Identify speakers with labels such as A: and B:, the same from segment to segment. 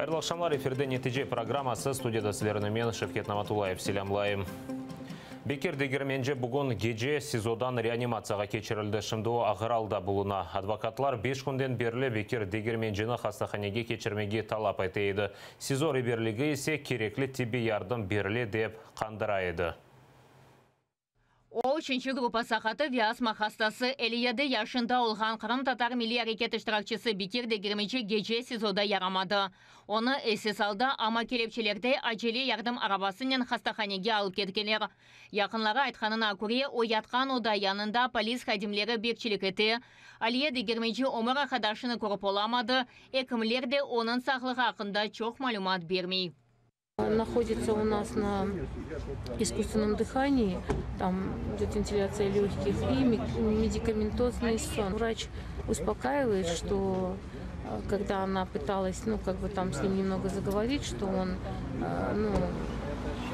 A: Hayırlı aqşamlar, efirde Netice programması, studiyada sizlerni men, Şevket Namatullayev, selâmlayım. Bekir Degermenci bugün gece SİZOdan reanimatsiyağa keçirildi. Şimdi o ağır alda buluna. Advokatlar beş künden berli Bekir Degermencini hastahanege keçirmege talap ete edi. SİZO reberligi ise kerekli tibbiy yardım berile dep qandıra edi.
B: O, üçünci gruppa saqatı ve astma hastası, 57 yaşında olğan qırımtatar milliy areket iştirakçisi Bekir Degermenci gece SİZOda yaramadı. Onı essiz alda, amma kelepçelerde acele yardım arabasınen hastahanege alıp ketkenler. Yaqınları aytqanına köre, o yatqan oda yanında polis hadimleri bekçilik ete. Aliye Degermenci ömür arqadaşını körip olamadı, ekimler de onıñ sağlığı aqqında çoq malümat bermey.
C: Находится у нас на искусственном дыхании, там идет вентиляция легких и медикаментозный сон. Врач успокаивает, что когда она пыталась, ну, как бы там с ним немного заговорить, что он, ну,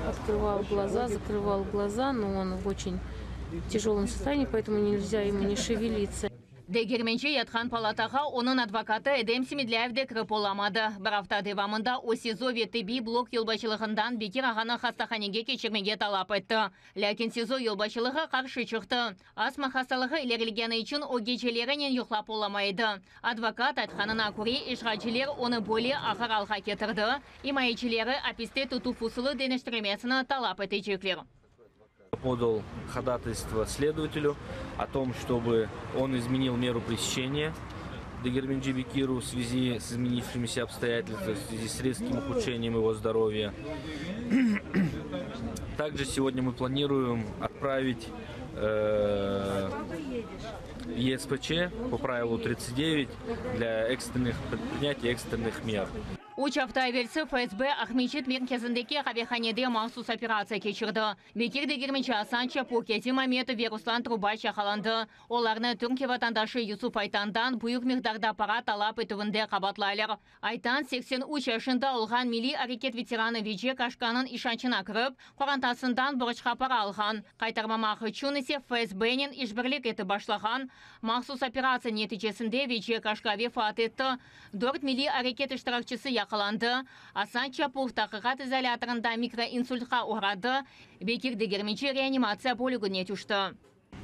C: открывал глаза, закрывал глаза, но он в очень тяжелом состоянии, поэтому нельзя ему не шевелиться.
B: Degermenci yatqan palatağa onıñ advokatı Edem Semedlâyev de kirip olamadı. Bir afta devamında o SİZO ve tibbiy blok yolbaşçılığından Bekir ağanı hastahanege keçirmege talap etti. Lâkin SİZO yolbaşçılığı qarşı çıqtı. Astma hastalığı ilerilgeni içün o gecelerinen yuqlap olamay edi. Advokat aytqanına köre, işğalciler onı böyle ağır alğa ketirdi, imayecileri apiste tutuv usulı deñiştirilmesini talap etecekler.
D: Подал ходатайство следователю о том, чтобы он изменил меру пресечения Дегерменджи Бекиру в связи с изменившимися обстоятельствами, в связи с резким ухудшением его здоровья. Также сегодня мы планируем отправить ЕСПЧ по правилу 39 для экстренных принятия экстренных мер.
B: Üç afta evelsi FSB Aqmescit merkezindeki qavehanede mahsus operatsiya keçirdi. Bekir Degermenci, Asan Çapuh, Kâzim Ametov ve Ruslan Trubaç yaqalandı. Olarnı Türkiye vatandaşı Yusuf Aytandan büyük miqdarda para talap etüvinde qabaatlaylar. Aytan 83 yaşında olğan milliy areket veteranı Veciye Kaşkanıñ işançına kirip, qorantasından borcqa para alğan. Qaytarmamaq içün ise FSBnen işbirlik etip başlağan. Mahsus operatsiya neticesinde Veciye Kaşka vefat etti. Dört milliy areket iştirakçisi yaqalandı. Asan Çapuh taqiqat izolâtorında mikroinsultqa oğradı. Bekir Degermenci reanimatsiya bölügine tüşti.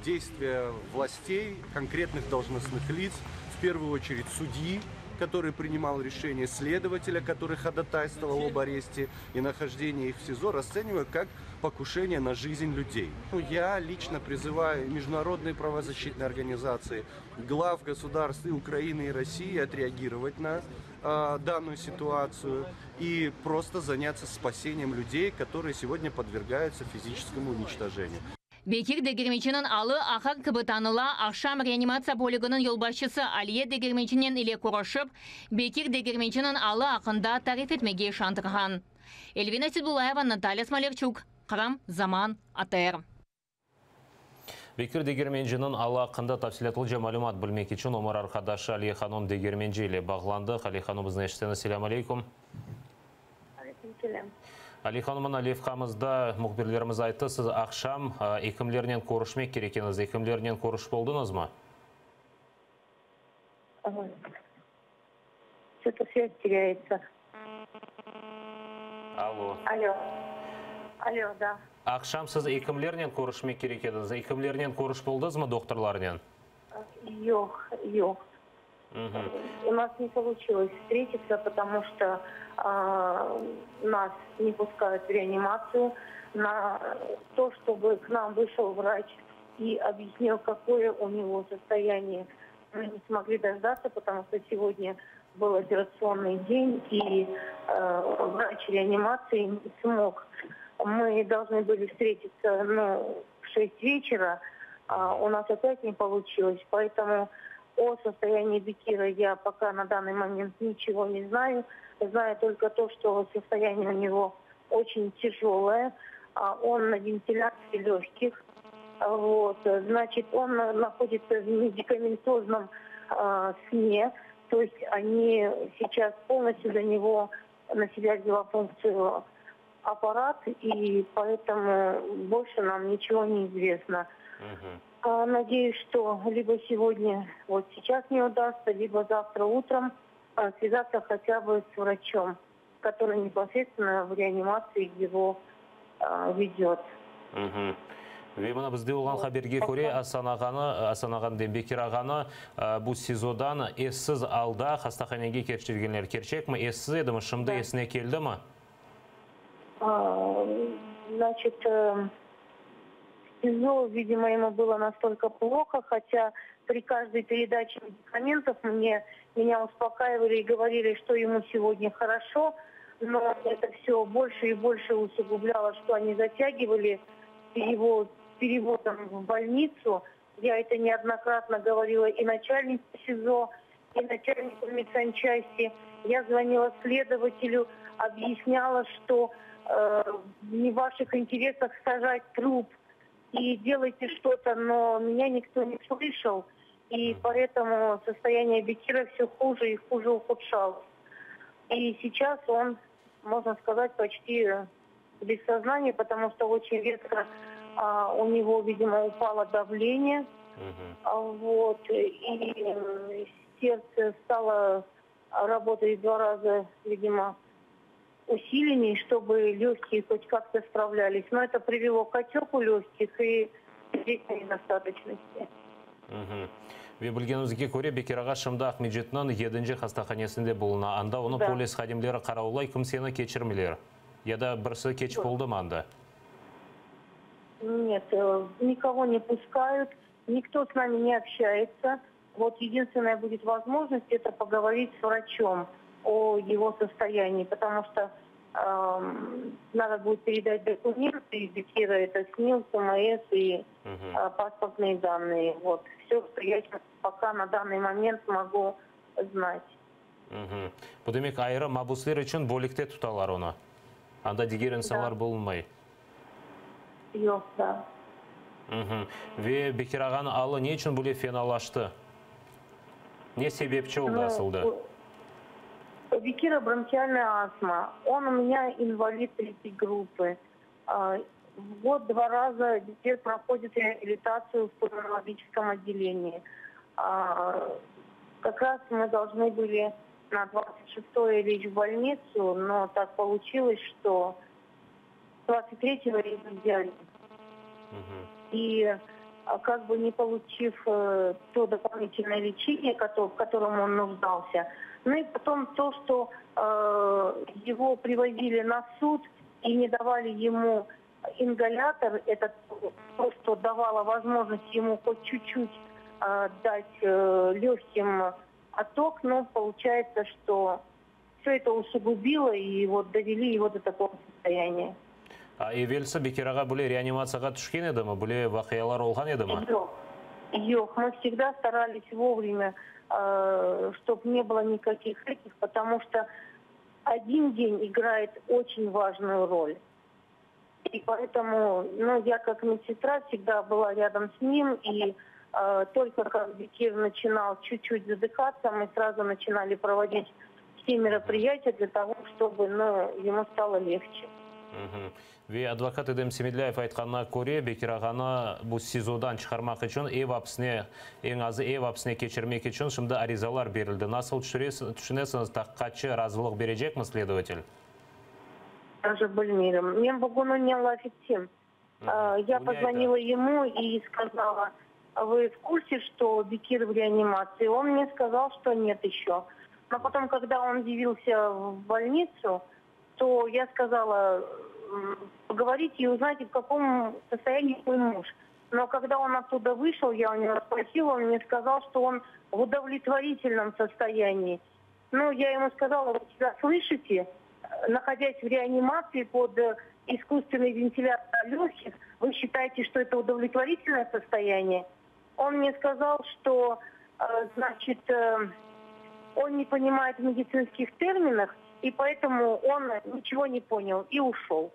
E: Действия властей, конкретных должностных лиц, в первую очередь судьи, который принимал решение, следователя, который ходатайствовал об аресте и нахождении их в СИЗО, расцениваю как покушение на жизнь людей. Ну, я лично призываю международные правозащитные организации, глав государств и Украины, и России отреагировать на данную ситуацию и просто заняться спасением людей, которые сегодня подвергаются физическому уничтожению.
B: Bekir Degermenciniñ alı ağır kibi tanıla. Aqşam reanimatsiya bölüginiñ yolbaşçısı Aliye Degermencinen ile körüşip, Bekir Degermenciniñ alı aqqında tarif etmege işandırğan. Elvina Sedulayeva, Natalya Smolerçuk, Qırım, Zaman, ATR.
A: Bekir Degermenciniñ alı aqqında tafsilâtlıca malümat bilmek içün ömür arqadaşı Aliye hanım Degermenci ile bağlandıq. Aliye hanım, bizni eşitseñiz, selâm aleyküm.
F: Aleyküm selâm.
A: Aliye hanım, mına levhamızda mühbirlerimiz ayttı, siz aqşam ekimlernen körüşmek kerek ediñiz. Ekimlernen körüşip oldıñızmı?
F: Ой. Что-то связь теряется.
A: Алло.
F: Алло. Алло, да.
A: Aqşam siz ekimlernen körüşmek kerek ediñiz. Ekimlernen körüşip oldıñızmı, doktorlarnen?
F: Yoq, yoq. У нас не получилось встретиться, потому что нас не пускают в реанимацию. На то, чтобы к нам вышел врач и объяснил, какое у него состояние, мы не смогли дождаться, потому что сегодня был операционный день, и врач реанимации не смог. Мы должны были встретиться, ну, в 6 вечера, а у нас опять не получилось, поэтому о состоянии Бекира я пока на данный момент ничего не знаю. Знаю только то, что состояние у него очень тяжелое. Он на вентиляции легких. Вот. Значит, он находится в медикаментозном сне. То есть они сейчас полностью за него на себя взяла функцию аппарат, и поэтому больше нам ничего не известно. Надеюсь, что либо сегодня, вот сейчас не удастся, либо завтра утром связаться хотя бы с врачом. который непосредственно в реанимации его ведет.
A: Ve mına bizde olğan haberge köre, Asan ağanı, Asan ağanı deyim, Bekir ağanı bu SİZOdan essiz alda hastahanege keçirgenler. Kerçekmi? Essiz edimi? Şimdi esine keldimi?
F: Значит, в СИЗО, видимо, ему было настолько плохо, хотя при каждой передаче медикаментов мне, меня успокаивали и говорили, что ему сегодня хорошо, но это все больше и больше усугубляло, что они затягивали его переводом в больницу. Я это неоднократно говорила и начальнику СИЗО, и начальнику медсанчасти. Я звонила следователю, объясняла, что не в ваших интересах сажать труп и делайте что-то, но меня никто не слышал. И поэтому состояние Бекира все хуже и хуже ухудшалось. И сейчас он, можно сказать, почти без сознания, потому что очень резко у него, видимо, упало давление. Вот, и сердце стало работать в 2 раза, видимо, усиленнее, чтобы легкие хоть как-то справлялись. Но это привело к отеку легких и сердечной недостаточности.
A: Ve bilgenimizge köre, Bekir ağa şimdi Aqmescitniñ 7 hastahanesinde buluna. Anda onı polis hadimleri qaravullay, kimseni keçirmeyler. Ya da birisi keçip oldımı anda?
F: Нет, никого не пускают, никто с нами не общается. Вот единственная будет возможность это поговорить с врачом о его состоянии, потому что надо будет передать документы, Бекира это СНИЛС, МС и паспортные данные. Вот все, что я сейчас пока на данный момент могу знать.
A: Bu demek ayrı mabuslar içün bölükte tutalar onı. Anda diger insanlar bulunmay.
F: Yoq, da.
A: Ve Bekir ağanıñ alı ne içün böyle fenalaştı? Ne sebepçi oldı asılda?
F: У Бекира бронхиальная астма. Он у меня инвалид третьей группы. В год 2 раза теперь проходит реабилитацию в пульмонологическом отделении. Как раз мы должны были на 26-е лечь в больницу, но так получилось, что 23-го его взяли. И как бы не получив то дополнительное лечение, в котором он нуждался, и потом то, что его привозили на суд и не давали ему ингалятор, это то, что давало возможность ему хоть чуть-чуть дать легким отток, но получается, что все это усугубило и довели его до такого состояния.
A: A evelsi Bekir ağa böyle reanimatsiyağa tüşken edimi? Böyle vaqialar olğan edimi?
F: Yoq. Yoq. Мы всегда старались вовремя, чтоб не было никаких этих, потому что один день играет очень важную роль. И поэтому, я как медсестра всегда была рядом с ним, и только как Бекир начинал чуть-чуть задыхаться, мы сразу начинали проводить все мероприятия для того, чтобы ему стало легче.
A: Ve advokat Edem Semedlâyev aytqanına köre, Bekir ağanı bu SİZOdan çıqarmaq içün ev apsine, eñ azı ev apsine keçirmek içün şimdi arizalar berildi. Nasıl tüşünesiñiz, taqiqatçı razılıq berecekmi следователь?
F: Даже bilmeyim. Men bugün onen laf ettim. Я
A: У меня
F: позвонила
A: это
F: ему и сказала, вы в курсе, что Бекир в реанимации? Он мне сказал, что нет еще. Но потом, когда он явился в больницу, то я сказала, поговорите и узнайте, в каком состоянии мой муж. Но когда он оттуда вышел, я у него спросила, он мне сказал, что он в удовлетворительном состоянии. Я ему сказала, вы себя слышите? Находясь в реанимации под искусственной вентиляцией легких, вы считаете, что это удовлетворительное состояние? Он мне сказал, что он не понимает в медицинских терминах, и поэтому он ничего не понял и ушел.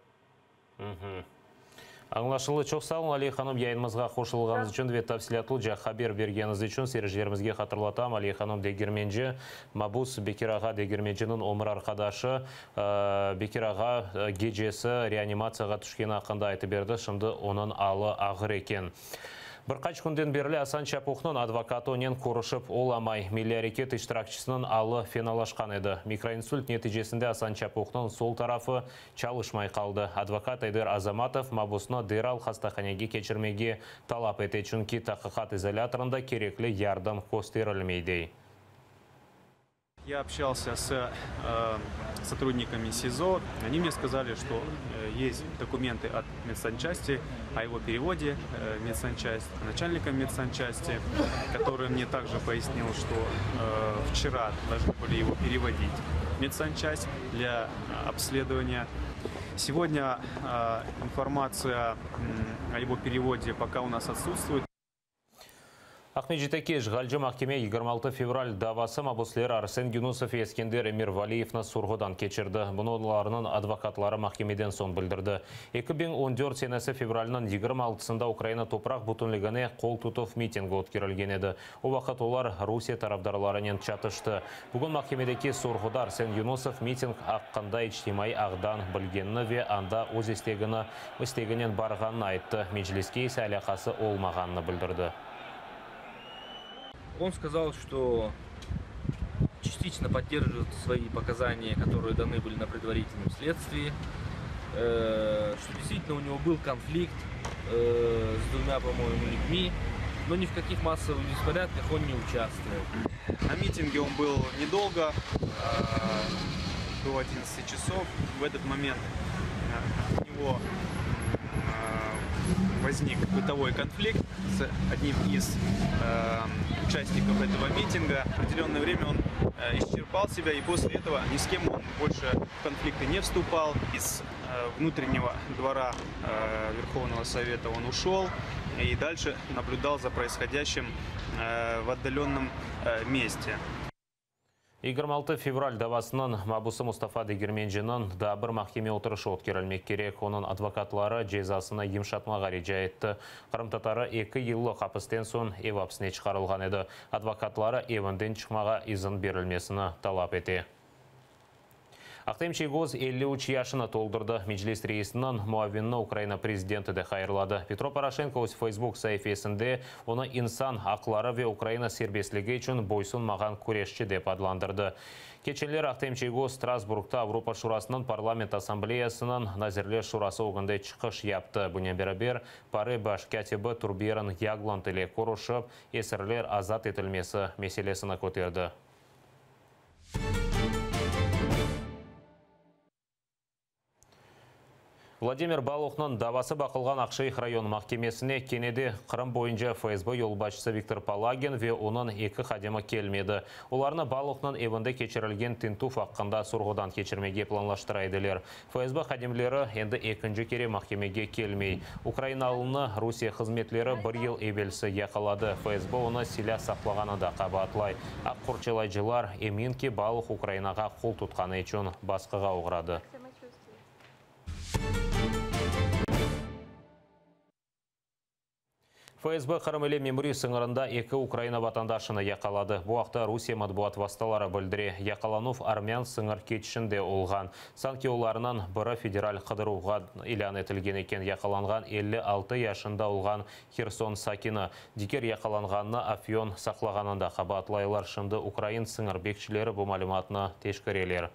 A: Añlaşıldı. Çoq sağ oluñ, Aliye hanım, yayınımızğa qoşulğanıñız içün ve tafsilâtlıca haber bergeniñiz içün seyircilerimizge hatırlatam. Aliye hanım Degermenci, mabus Bekir ağa Degermenciniñ ömür arqadaşı, Bekir ağa gecesi reanimatsiyağa tüşkeni aqqında aytıp berdi. Şimdi onıñ alı ağır eken. Bir qaç künden berli Asan Çapuhnıñ advokatı onen körüşip olamay. Milliy areket iştirakçisiniñ alı fenalaşqan edi. Mikroinsult neticesinde Asan Çapuhnıñ sol tarafı çalışmay qaldı. Advokat Ayder Azamatov mabusnı deral hastahanege keçirmege talap ete, çünki taqiqat izolâtorında kerekli yardım kösterilmey, dey.
G: Я общался с э, сотрудниками СИЗО. Они мне сказали, что э, есть документы от медсанчасти о его переводе э, в медсанчасть, начальника медсанчасти, который мне также пояснил, что вчера должны были его переводить в медсанчасть для обследования. Сегодня информация о его переводе пока у нас отсутствует.
A: Aqmescitteki işğalci mahkeme 26 fevral davası mabusleri Arsen Yunusov ve Eskender Emirvaliyevni sorğudan keçirdi. Bunı olarnıñ advokatları mahkemeden soñ bildirdi. 2014 senesi fevralniñ 26-sında Ukraina topraq bütünligine qol tutuv mitingi ötkerilgen edi. O vaqıt olar Rusiye tarafdarlarınen çatıştı. Bugün mahkemedeki sorğuda Arsen Yunusov miting aqqında içtimaiy ağdan bilgenini ve anda öz istegini isteginen barğanını ayttı. Mecliske ise alâqası olmağanını bildirdi.
D: Он сказал, что частично поддерживает свои показания, которые даны были на предварительном следствии, э, что действительно у него был конфликт э, с двумя, по-моему, людьми, но ни в каких массовых беспорядках он не участвовал.
G: На митинге он был недолго, э, до 11 часов. В этот момент у него возник бытовой конфликт с одним из э, участников этого митинга. В определенное время он э, исчерпал себя, и после этого ни с кем он больше в конфликты не вступал. Из э, внутреннего двора э, Верховного Совета он ушел и дальше наблюдал за происходящим э, в отдаленном э, месте.
A: 26 fevral davasınıñ mabusı Mustafa Degermenciniñ daa bir mahkeme oturışı ötkerilmek kerek. Onıñ advokatları cezasını yımşatmağa rica etti. Qırımtatarı 2 yıllıq apisten soñ ev apsine çıqarılğan edi. Advokatları evinden çıqmağa izin berilmesini talap ete. Ahtem Çiygoz 53 yaşını toldurdı. Meclis reisiniñ muavinini Ukraina prezidenti de hayırladı. Petro Poroşenko öz Facebook saifesinde onı insan aqları ve Ukraina serbestligi içün boysunmağan küreşçi dep adlandırdı. Keçenleri Ahtem Çiygoz Strasburgda Avropa Şurasınıñ Parlament Assambleyasınıñ Nazirler Şurası ögünde çıqış yaptı. Bunen beraber PARE baş kâtibi Turbjörn Yagland ile körüşip, esirler azat etilmesi meselesini köterdi. Vladimir Baluhnıñ davası baqılğan Aqşeyh rayon mahkemesine kene de Qırım boyunca FSB yolbaşçısı Viktor Palagin ve onıñ eki hadimi kelmedi. Olarnı Baluhnıñ evinde keçirilgen tintüv aqqında sorğudan keçirmege planlaştıra ediler. FSB hadimleri endi ekinci kere mahkemege kelmey. Ukrainalını Rusiye hızmetleri bir yıl evelsi yaqaladı. FSB onı silâ saqlağanında qabaatlay. Aq qorçalayıcılar emin ki, Baluh Ukrainağa qol tutqanı içün basqığa oğradı. FSB Qırım ile memuriy sıñırında eki Ukraina vatandaşını yaqaladı. Bu aqta Rusiye matbuat vastaları bildire. Yaqalanuv armyan sıñır keçişinde olğan. Sanki olarnıñ biri federal qıdıruvğa ilân etilgen eken. Yaqalanğan 56 yaşında olğan Herson sakini. Diger yaqalanğannı afyon saqlağanında qabaatlaylar. Şimdi ukrain sıñır bekçileri bu malümatnı teşkereler.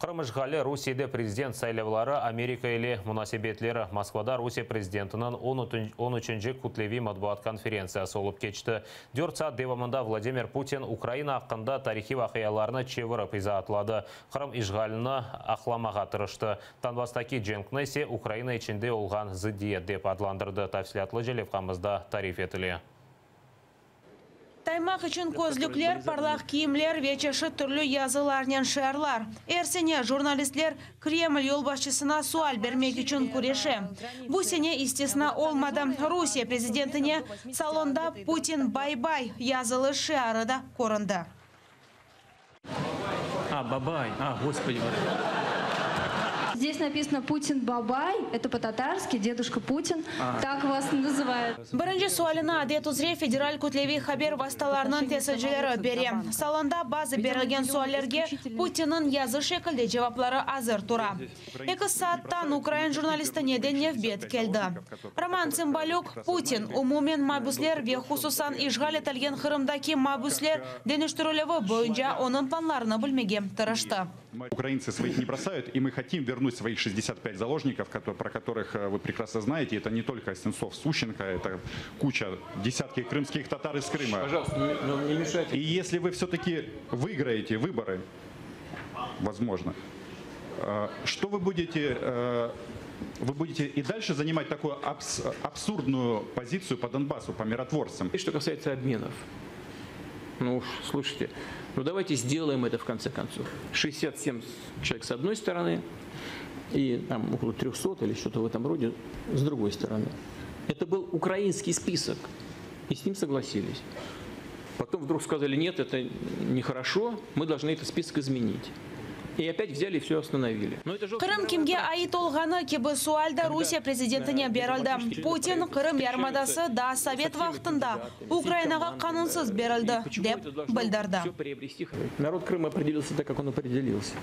A: Qırım işğali, Rusiyede prezident saylavları, Amerika ile munasebetleri. Moskvada Rusiye prezidentiniñ on üçünci kütleviy matbuat konferentsiyası olıp keçti. Dört saat devamında Vladimir Putin Ukraina aqqında tarihiy vaqialarnı çevirip izaatladı, Qırım işğalini aqlamağa tırıştı, Donbasstaki cenkni ise Ukraina içinde olğan zıddiyet dep adlandırdı. Tafsilâtlıca levhamızda tarif etile.
H: Taymaq içün közlükler, parlaq kiyimler ve çeşit türlü yazılarnen şiarlar. Er sene jurnalistler Kreml yolbaşçısına sual bermek içün küreşe. Bu sene istisna olmadı, Rusiye prezidentine salonda Putin bay-bay yazılı şiarı da köründi.
I: A, babay, a, Gospodi. Здесь написано Путин бабай, это по-татарски, дедушка Путин, так вас называют.
H: Birinci sualini adet üzre federal kütleviy haber vastalarınıñ temsilcileri bere. Salonda bazı berilgen suallerge Putinniñ yazı şekilde cevapları azır tura. Eki saattan ukrain jurnalistine de nevbet keldi. Roman Tsımbalük, Putin, umumen mabüsler ve hususan işğal etilgen Qırımdaki mabüsler deñiştirilüvi boyunca onıñ planlarını bilmege tırıştı.
J: Украинцы своих не бросают, и мы хотим вернуть своих 65 заложников, про которых вы прекрасно знаете. Это не только Сенцов, Сущенко, это куча, десятки крымских татар из Крыма.
K: Пожалуйста, не мешайте.
J: И если вы все-таки выиграете выборы, возможно, что вы будете... Вы будете и дальше занимать такую абсурдную позицию по Донбассу, по миротворцам?
K: И что касается обменов, ну уж, слушайте, ну давайте сделаем это в конце концов. 67 человек с одной стороны и там около 300 или что-то в этом роде с другой стороны. Это был украинский список, и с ним согласились. Потом вдруг сказали, нет, это нехорошо, мы должны этот список изменить. И опять взяли и все остановили. Но это же
H: Qırım kimge ait olğanı kibi sual da Rusiye prezidentine berildi. Putin Qırım yarımadası daa sovet vaqtında Ukrainağa qanunsız berildi, dep bildirdi.
K: Народ Крыма определился так, как он определился.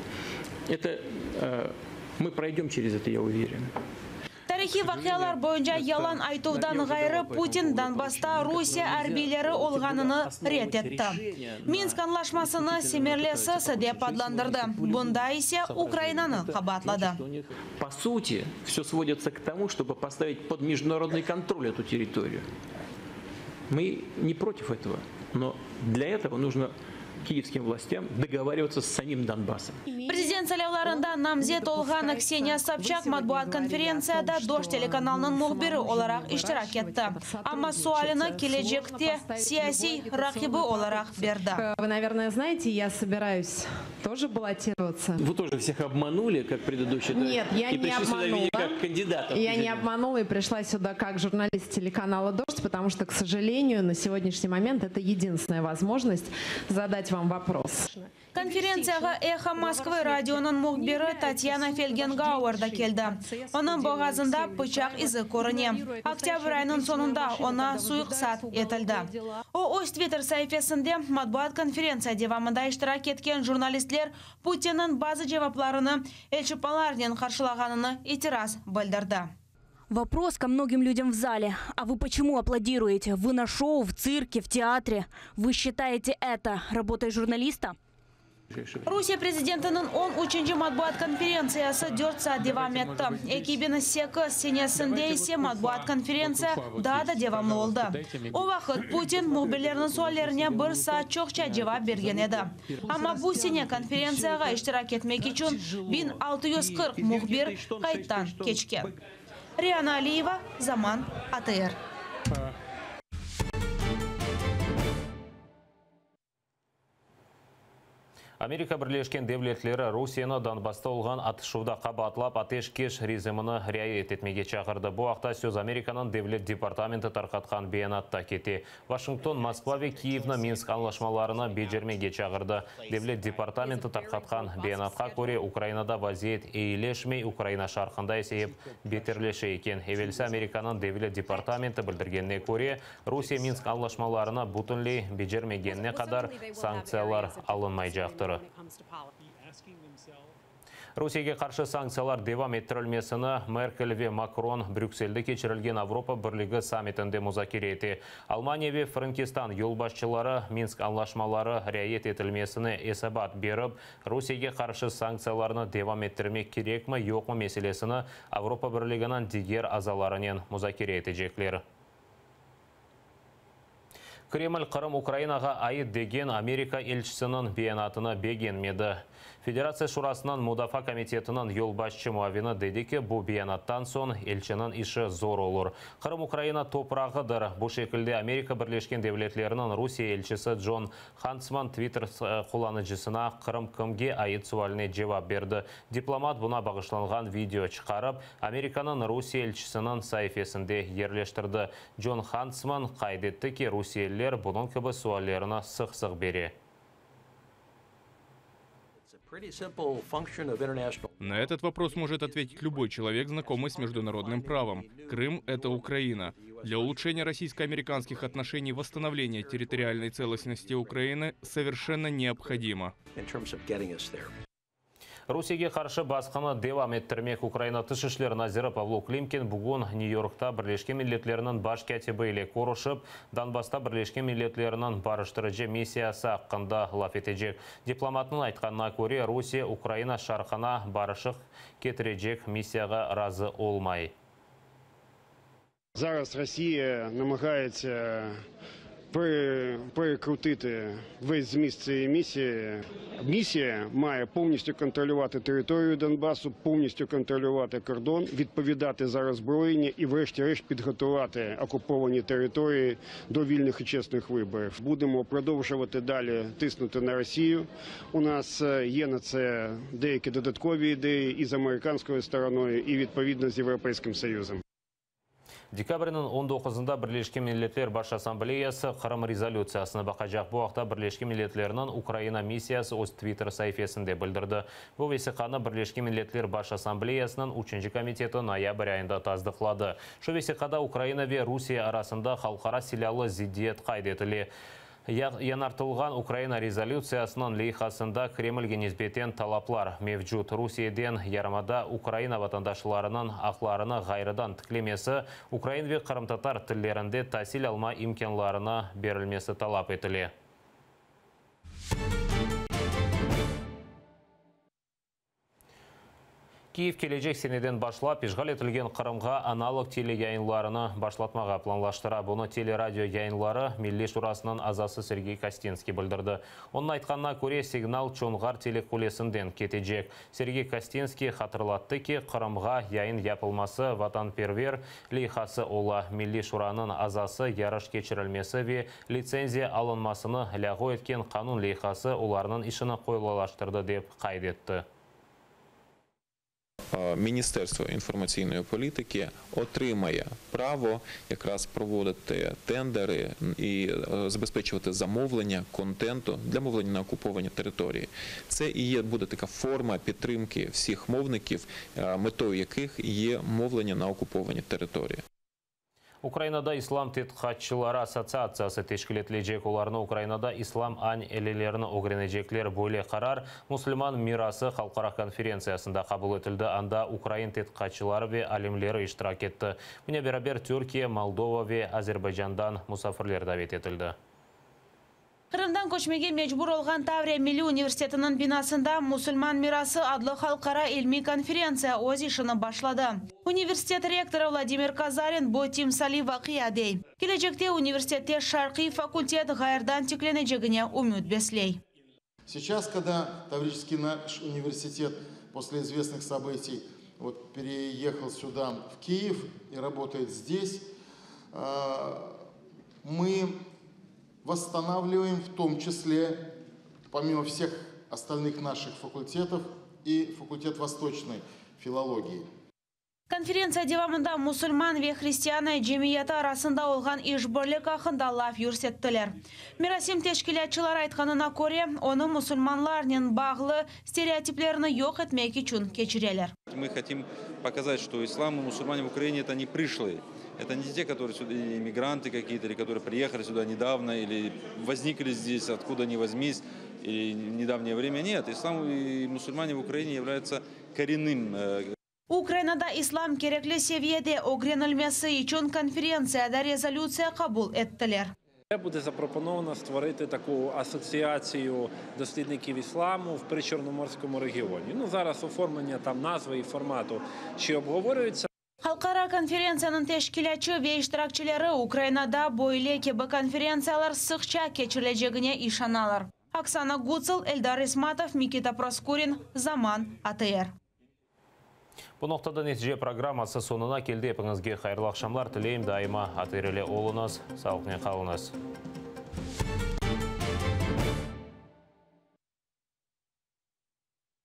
K: Это мы пройдем через это, я уверен.
H: Tarihiy vaqialar boyunca yalan aytuvdan ğayrı, Putin Donbassta Rusiye arbiyleri olğanını red etti. Minsk añlaşmasını semeresiz dep adlandırdı, bunda ise Ukrainanı qabaatladı.
K: По сути, все сводится к тому, чтобы поставить под международный контроль эту территорию. Мы не против этого, но для этого нужно киевским властям договариваться с самим Донбассом.
H: Prezident saylavlarında namzet olğan Kseniya Sobçak matbuat konferentsiyada Dojd telekanalınıñ mühbiri olaraq iştirak etti. Amma sualini kelecekte siyasiy raqibi olaraq berdi.
L: Вы, наверное, знаете, я собираюсь тоже баллотироваться.
K: Вы тоже всех обманули, как предыдущий?
L: Нет, я
K: и
L: не
K: пришли сюда,
L: обманула.
K: видя, как кандидата в
L: Я не
K: президенты.
L: обманула и пришла сюда как журналист телеканала «Дождь», потому что, к сожалению, на сегодняшний момент это единственная возможность задать вам вопрос.
H: Konferentsiyağa Эхо Москвы radionıñ mühbiri Tatyana Felgengauer da keldi. Onıñ boğazında pıçaq izi körüne. Oktâbr ayınıñ soñunda oña suiqasd etildi. O, öz Twitter saifesinde matbuat konferentsiya devamında iştirak etken jurnalistler Putinniñ bazı cevaplarını elçırpmalarnen qarşılağanına itiraz bildirdi.
M: Вопрос ко многим людям в зале. А вы почему аплодируете? Вы на шоу, в цирке, в театре? Вы считаете это работой журналиста?
H: Rusiye prezidentiniñ 13-nci matbuat konferentsiyası 4 saat devam etti. 2008 senesinde ise matbuat konferentsiya daa da devamlı oldı. O vaqıt Putin mühbirlerniñ suallerine bir saat çoqça cevap bergen edi. Amma bu sene konferentsiyağa iştirak etmek içün 1640 mühbir qayddan keçken. Riana Aliyeva, Zaman, ATR.
A: Amerika Birleşken Devletleri Rusiyeni Donbassta olğan atışuvda qabaatlap ateşkes rejimini riayet etmege çağırdı. Bu aqta söz Amerikanıñ Devlet departamenti tarqatqan beyanatta kete. Vaşington Moskva ve Kiyevni Minsk añlaşmalarını becermege çağırdı. Devlet departamenti tarqatqan beyanatqa köre, Ukrainada vaziyet eyileşmey, Ukraina şarqında ise ep beterleşe eken. Evelsi Amerikanıñ Devlet departamenti bildirgenine köre, Rusiye Minsk añlaşmalarını bütünley becermegenine qadar sanktsiyalar alınmaycaqtır. Rusiyege qarşı sanktsiyalar devam ettirilmesini Merkel ve Makron Brükselde keçirilgen Avropa Birligi sammitinde muzakere ete. Almaniya ve Frenkistan yolbaşçıları Minsk añlaşmaları riayet etilmesine esabat berip, Rusiyege qarşı sanktsiyalarnı devam ettirmek kerekmi, yoqmı meselesini Avropa Birliginiñ diger azalarınen muzakere etecekler. Kreml Qırım Ukrainağa ait degen Amerika elçisiniñ beyanatını begenmedi. Federatsiya Şurasınıñ Mudafaa komitetiniñ yolbaşçı muavini dedi ki, bu beyanattan soñ elçiniñ işi zor olur. Qırım Ukraina toprağıdır. Bu şekilde Amerika Birleşken Devletleriniñ Rusiye elçisi Con Hantsman Twitter qullanıcısına Qırım kimge ait sualine cevap berdi. Diplomat buña bağışlanğan video çıqarıp, Amerikanıñ Rusiye elçisiniñ saifesinde yerleştirdi. Con Hantsman qayd etti ki, rusiyeliler bunıñ kibi suallerini sıq-sıq bere.
N: На этот вопрос может ответить любой человек, знакомый с международным правом. Крым – это Украина. Для улучшения российско-американских отношений восстановление территориальной целостности Украины совершенно необходимо.
A: Rusiyege qarşı basqını devam ettirmek Ukraina Tış işler naziri Pavlo Klimkin bugün Nyu-Yorkta Birleşken Milletlerniñ baş kâtibi ile körüşip, Donbassta Birleşken Milletlerniñ barıştırıcı missiyası aqqında laf etecek. Diplomatnıñ aytqanına köre, Rusiye Ukraina şarqına barışıq ketirecek missiyağa razı olmay.
O: Зараз Росія намагається перекрутити весь зміст цієї місії. Місія має повністю контролювати територію Донбасу, повністю контролювати кордон, відповідати за роззброєння і, врешті-решт, підготувати окуповані території до вільних і чесних виборів. Будемо продовжувати далі тиснути на Росію. У нас є на це деякі додаткові ідеї і з американською стороною, і відповідно з Європейським Союзом.
A: Dekabrniñ on doquzında Birleşken Milletler Baş Assambleyası Qırım rezolütsiyasını baqacaq. Bu aqta Birleşken Milletlerniñ Ukraina missiyası öz Twitter saifesinde bildirdi. Bu vesiqanı Birleşken Milletler Baş Assambleyasınıñ üçünci komiteti noyabr ayında tasdıqladı. Şu vesiqada Ukraina ve Rusiye arasında halqara silâlı ziddiyet qayd etile. Yañartılğan Ukraina rezolütsiyasınıñ leyhasında Kremlge nisbeten talaplar mevcut, Rusiyeden yarımada Ukraina vatandaşlarınıñ aqlarını ğayrıdan tiklemesi, ukrain ve qırımtatar tillerinde tasil alma imkânlarını berilmesi talap etile. Kiyev kelecek seneden başlap işğal etilgen Qırımğa analog teleyayınlarını başlatmağa planlaştıra. Bunı Teleradio yayınları Milliy şurasınıñ azası Sergey Kostinskiy bildirdi. Onıñ aytqanına köre, signal Çonğar telequlesinden ketecek. Sergey Kostinskiy hatırlattı ki, Qırımğa yayın yapılması vatanperver leyhası ola. Milliy şuranıñ azası yarış keçirilmesi ve litsenziya alınmasını lâğu etken qanun leyhası olarnıñ işini qolaylaştırdı, dep qayd etti.
P: Міністерство інформаційної політики отримає право якраз проводити тендери і забезпечувати замовлення контенту для мовлення на окупованій території. Це і є буде така форма підтримки всіх мовників, метою яких є мовлення на окупованій території.
A: Ukrainada İslam tedqiqatçıları assotsiatsiyası teşkil etilecek. Olarnı Ukrainada İslam an'elelerini ögrenecekler. Böyle qarar Musulman mirası halqara konferentsiyasında qabul etildi. Anda ukrain tedqiqatçıları ve alimleri iştirak etti. Bunen beraber Türkiye, Moldova ve Azerbaycandan musafirler davet etildi.
H: Qırımdan köçmege mecbur olğan Tavriya milliy universitetiniñ binasında Musulman mirası adlı halqara ilmiy konferentsiya öz işini başladı. Universitet rektorı Vladimir Kazarin bu timsaliy vaqia dey. Kelecekte universitette şarqiy fakultet ğayrıdan tiklenecegine ümüt besley.
Q: Сейчас, когда Таврический наш университет после известных событий вот, переехал сюда, в Киев, и работает здесь, мы восстанавливаем в том числе, помимо всех остальных наших факультетов, и факультет восточной филологии.
H: Konferentsiya devamında musulman ve hristian cemiyeti arasında olğan işbirlik aqqında laf yürsettiler. Merasim teşkilâtçıları aytqanına köre, onı musulmanlarnen bağlı stereotiplerni yoq etmek içün keçireler.
R: Мы хотим показать, что ислам и мусульмане в Украине это не пришлые. Это не те, которые сюда, иммигранты какие-то, или которые приехали сюда недавно, или возникли здесь откуда ни возьмись, или в недавнее время. Нет, ислам и мусульмане в Украине являются коренным э,
H: Ukrainada islam kerekli seviyede ögrenilmesi içün konferentsiyada rezolütsiya qabul ettiler.
S: Буде запропоновано створити таку асоціацію дослідників ісламу в Причорноморському регіоні. Ну зараз оформлення там назви і формату ще обговорюється.
H: Halqara konferentsiyanıñ teşkilâtçı ve iştirakçileri Ukrainada böyle kibi konferentsiyalar sıqça keçirilecegine işanalar. Oksana Gutsıl, Eldar İsmatov, Mikita Proskurin, Zaman, ATR.
A: Bu noqtada Netice programması soñuna keldi. Epiñizge hayırlı aqşamlar tileyim. Daima ATR ile oluñız, sağlıqnen qalıñız.